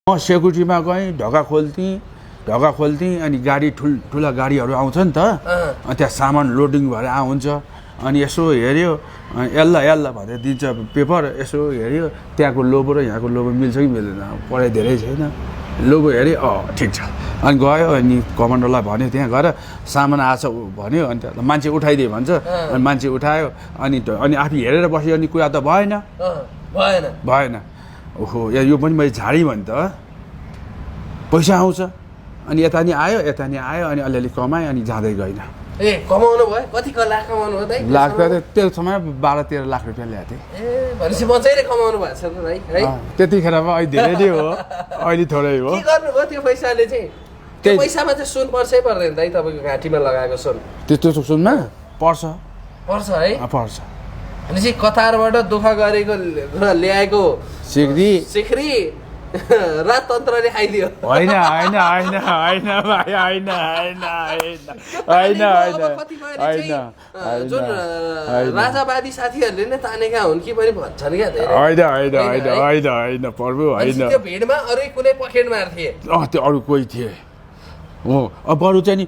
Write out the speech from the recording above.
म सेक्युरिटीमा गएँ, ढोका खोल्थेँ अनि गाडी ठुला गाडीहरू आउँछ नि त, त्यहाँ सामान लोडिङ भएर आउँछ। अनि यसो हेऱ्यो, यल्ला भनेर दिन्छ पेपर, यसो हेऱ्यो त्यहाँको लोगो र यहाँको लोगो मिल्छ कि मिल्दैन, पढाइ धेरै छैन, लोगो हेऱ्यो ठिक छ। अनि गयो, अनि कमान्डरलाई भन्यो, त्यहाँ गएर सामान आछ भन्यो, अनि त्यहाँ मान्छे उठाइदिए भन्छ, अनि मान्छे उठायो, अनि आफू हेरेर बस्यो, अनि कुरा त भएन। ओहो यो पनि मैले झाडेँ भने त पैसा आउँछ। अनि यता नि आयो, अनि अलिअलि कमाएँ, अनि जाँदै गइनँ। कमाउनु भयो? कति लाख कमाउनु भयो दाइ? लाख त त्यो समय 12-13 लाख रुपियाँ ल्याएको थिएँ। भनेपछि मजाले कमाउनु भएको छ त दाइ है? त्यतिखेरमा अहिले धेरै नै हो, अहिले थोरै हो। के गर्नुभयो त्यो पैसाले चाहिँ? त्यो पैसामा चाहिँ सुन पर्छै पर्दैन दाइ? तपाईँको घाँटीमा लगाएको सुन त्यस्तो सुनमा पर्छ है? पर्छ। भनेपछि कतारबाट दुःख गरेको ल्याएको सिक्री राजतन्त्रले खाइदियो। होइन जुन राजावादी साथीहरूले नै तानेका हुन् कि पनि भन्छन् क्या धेरै। होइन प्रभु होइन। त्यो भिडमा अरू कुनै पखेट मार्थे? त्यो अरू कोही थिए हो। अब बरु चाहिँ नि